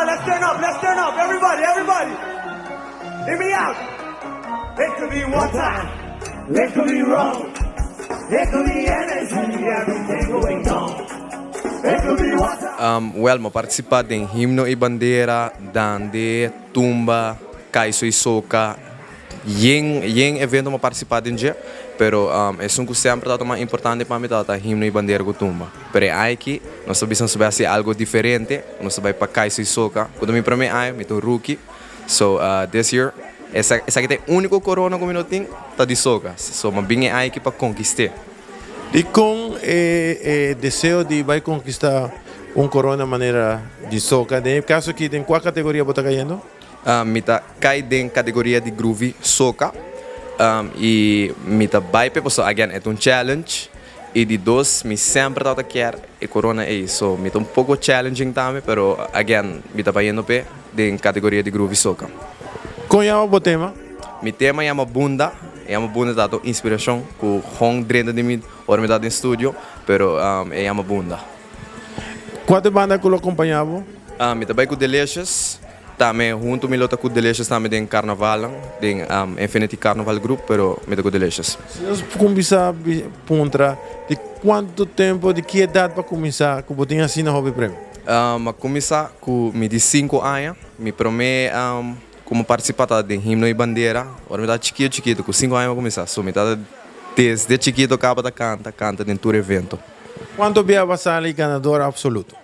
let's turn up, let's turn up. Everybody, everybody. Hear me out. It could be one time, it could be wrong. It could be energy, everything going on. It could be one time. Well, mi a participa den Himno y Bandera, Dande, Tumba, Kaiso y Soca. Yen yen evento mi a participa den dje, pero esun cu semper tabata mas importante pa mi tabata Himno y Bandera cu Tumba. Pero e aña aki nos ta bisa nos ta bay haci algo diferente, nos ta bay pa Kaiso y Soca, cu ta mi prome aña, mi ta un rookie. So this year esaki ta e unico corona cu mi no tin ta di soca. So mi a bin e aña aki pa conquist'e. Dikon e deseo di bai konkistá un korona manera di soka? Den e kaso aki den kua kategoria bo ta kayendo? Mi ta kai den kategoria di groovy soka i mi ta bai p'e pasobra again e ta un challenge i di dos mi semper tabata kier e korona ei so mi ta un poko challenging tambe pero again mi ta bayendo p'e den kategoria di groovy soka. Kon yama bo tema? Mi tema yama Bunda. E yama Bunda ta un inspiracion cu hon drenta di mi ora mi ta den studio, pero e yama Bunda. Cua ta e banda cu lo acompaña bo? Mi ta bay cu Delicious. Tambe hunto mi lo ta cu Delicious tambe den carnavalnan, den Infinity Carnival Group, pero mi ta cu Delicious. Si nos cuminsa puntra di cuanto tempo, di ki edad pa cuminsa cu bo tin asina hopi premio? Mi a cuminsa cu mi di cinco aña. Mi prome Ku mi partisipa ta den Himno i Bandera ora mi tabata chikitu chikitu, ku sinku aña mi a kuminsá. So mi tabata desde chikitu kaba ta kanta, kanta den tur evento. Kuantu bia bo a sali ganador absoluto?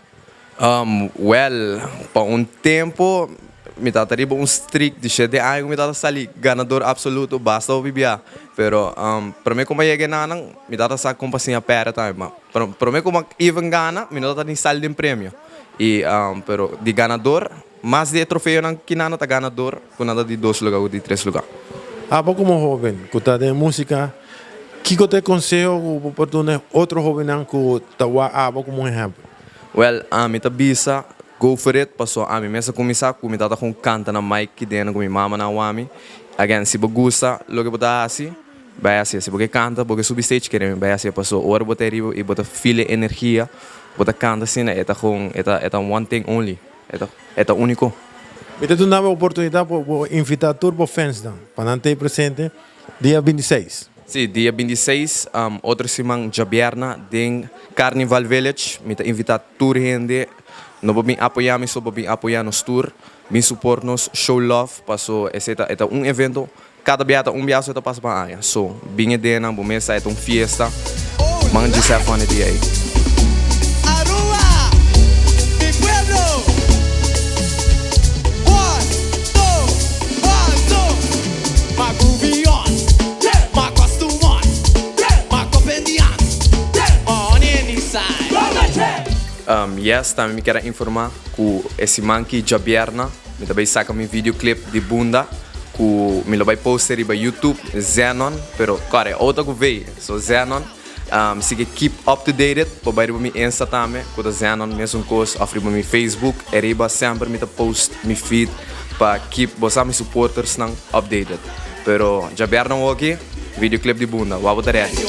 Wèl, pa un tempu mi tabata riba un streak di shete aña ku mi tabata sali ganador absoluto basta hopi bia. Pero promé ku mi a yega enanan mi tabata sa kon pa siña pèrdè tambe. Ma promé ku mi a even gana mi no tabata ni sali den premio. I pero di ganador. Mas di e trofeonan ki nan ta gana dor ku nan ta di dos luga ku di tres luga. Abo komo hoben ku ta den músika, kiko ta e konseho ku bo por duna e otro hobennan ku ta wak abo komo un ehèmpel? Wèl, ami ta bisa, go for it, pasobra ami mes a kuminsá ku mi tata kon kanta na mic ki dena ku mi mama nan wami. Again, si bo gusta loke bo ta hasi, bai hasié. Si bo ke kanta, bo ke subi stage, kere mi bai hasié, pasobra ora bo ta ariba i bo ta feel e energia, bo ta kanta asina, e ta kon, e ta e ta one thing only. E ta úniko. Mi ta duna bo oportunidat pa bo invitá tur bo fansnan pa nan ta ei presente dia 26. Sí, dia 26, otro siman djabièrna den Carnival Village. Mi ta invitá tur hende, no pa bin apoyá mi so, pa bin apoyá nos tur, bin support nos, show love, paso esei ta e ta un evento Kada bia ta un bia so e ta pasa pa aña. So, bin e denan, bo mes sa e ta un fiesta. Man djis have fun e dia ei. Aruba, mi pueblo! One, two, one, two. My groovy on, my costume on, my cup in the hand, my honey in the side. Yes, tambe mi kier a informa ku e siman ki djabièrna mi ta bai saka mi videoclip di Bunda. Ku mi lo bai poste riba YouTube Zenon pero kore ota ku vei so Zenon si ke keep up to dated por bai riba mi Insta tambe ku ta Zenon mesun kos of riba mi Facebook e riba semper mi ta post mi feed pa keep bo sa mi supportersnan updated pero djabièrnè awoki videoclip di Bunda wou bo ta ready.